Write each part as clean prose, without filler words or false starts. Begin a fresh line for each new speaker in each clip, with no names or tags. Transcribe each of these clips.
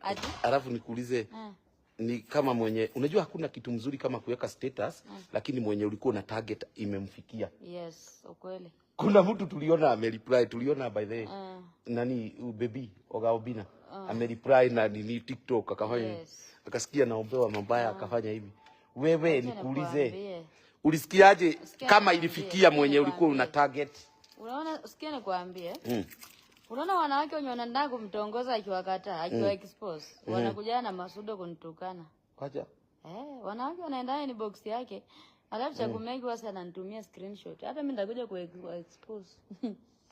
Ati?
Alafu nikuulize, ni kama mwenye, unajua hakuna kitu mzuri kama kuweka status, lakini mwenye ulikuwa na target imemfikia.
Yes, ukweli.
Kuna mtu tuliona amereply, tuliona by the way, nani, baby Oga Obina amereply na nini TikTok akafanya akasikia naombewa mabaya, akafanya hivi. Wewe,
Acha
nikuulize,
nikwambie.
Ulisikiaje
Sikia
kama
nikwambie,
ilifikia
sikia
mwenye ulikuwa una
nikwambie.
target?
Unaona, sikia nikwambie. Unaona wanawake wenye wanataka kumtongoza akiwakataa, akiwa expose, wanakuja na masudo kunitukana.
Wacha.
Eh, wanawake wanaenda inbox yake. Alafu cha kumeki wasi ananitumia screenshot. Hata mimi nitakuja ku expose.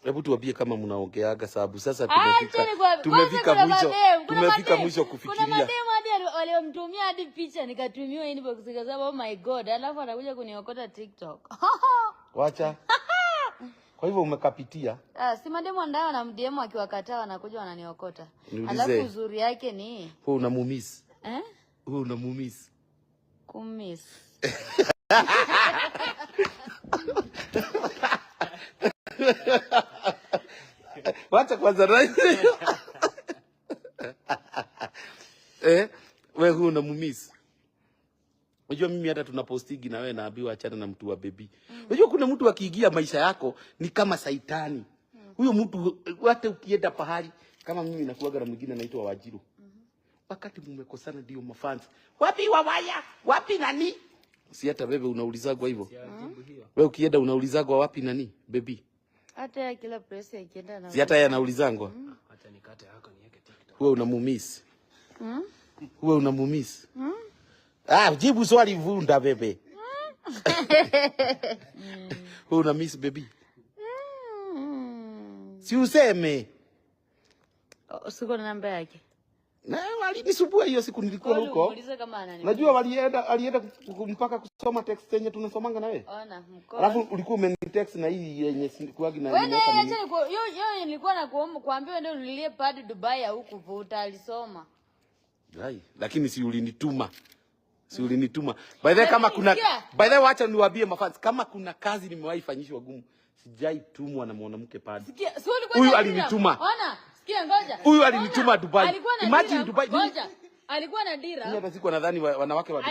Hebu tuambie kama mnaongeaga, sababu sasa
Acha
tumefika
nikwambie.
tumefika
Kwanza kuna
mwisho
kuna
tumefika mwisho
kuna
kufikiria.
mademu hadi waliomtumia hadi picha nikatumiwa inbox, nikasema, "Oh my God," alafu anakuja kuniokota TikTok.
Wacha. Kwa hivyo umekapitia.
Ah, si mademu andao na MDM akiwakataa wanakuja wananiokota.
Niulize.
Alafu uzuri yake ni
Wewe unamumiss?
Eh?
Wewe unamumiss?
Kumiss.
Wacha kwanza na eh, wewe huyu unamumiss? Unajua mimi hata tunapostigi na wewe naambiwa achana na mtu wa baby. Unajua kuna mtu akiingia maisha yako ni kama saitani. Huyo mtu hata ukienda pahali, kama mimi nakuaga na mwingine anaitwa Wajiru. Wakati mumekosana ndio mafans. Wapi wawaya? Wapi nani? Si hata wewe unaulizagwa hivyo? Wewe ukienda unaulizagwa wapi nani? Baby.
Hata ya kila place akienda na
Si hata yeye anaulizangwa?
Acha nikate hako niweke TikTok.
Wewe unamumiss? Wewe unamumiss? Ah, jibu swali vunda bebe. Wewe una miss baby?
Mm.
Si useme.
Oh, siko na namba yake.
Na walinisumbua hiyo siku nilikuwa
Wewe
huko.
muulize kama anani.
Najua walienda alienda mpaka kusoma text yenye tunasomanga na wewe.
Ona mkono.
Alafu ulikuwa umenitext na hii yenye sikuagi na
Wewe
nimeweka nini.
acha niku hiyo hiyo nilikuwa na kuambia ndio ulilie pad Dubai au kuvuta alisoma.
Hai, lakini si ulinituma. Si ulinituma. By the way, kama kuna
Sikia.
by the way, wacha niwaambie mafans, kama kuna kazi nimewahi fanyishwa gumu, sijai tumwa na mwanamke pad.
Sikia, si ulikuwa
Huyu
na
alinituma.
dira. Ona, sikia ngoja.
Huyu
Ona,
alinituma Dubai.
Alikuwa na
Imagine
dira.
Dubai.
Ngoja. Alikuwa na dira.
Mimi hata sikuwa nadhani wanawake wa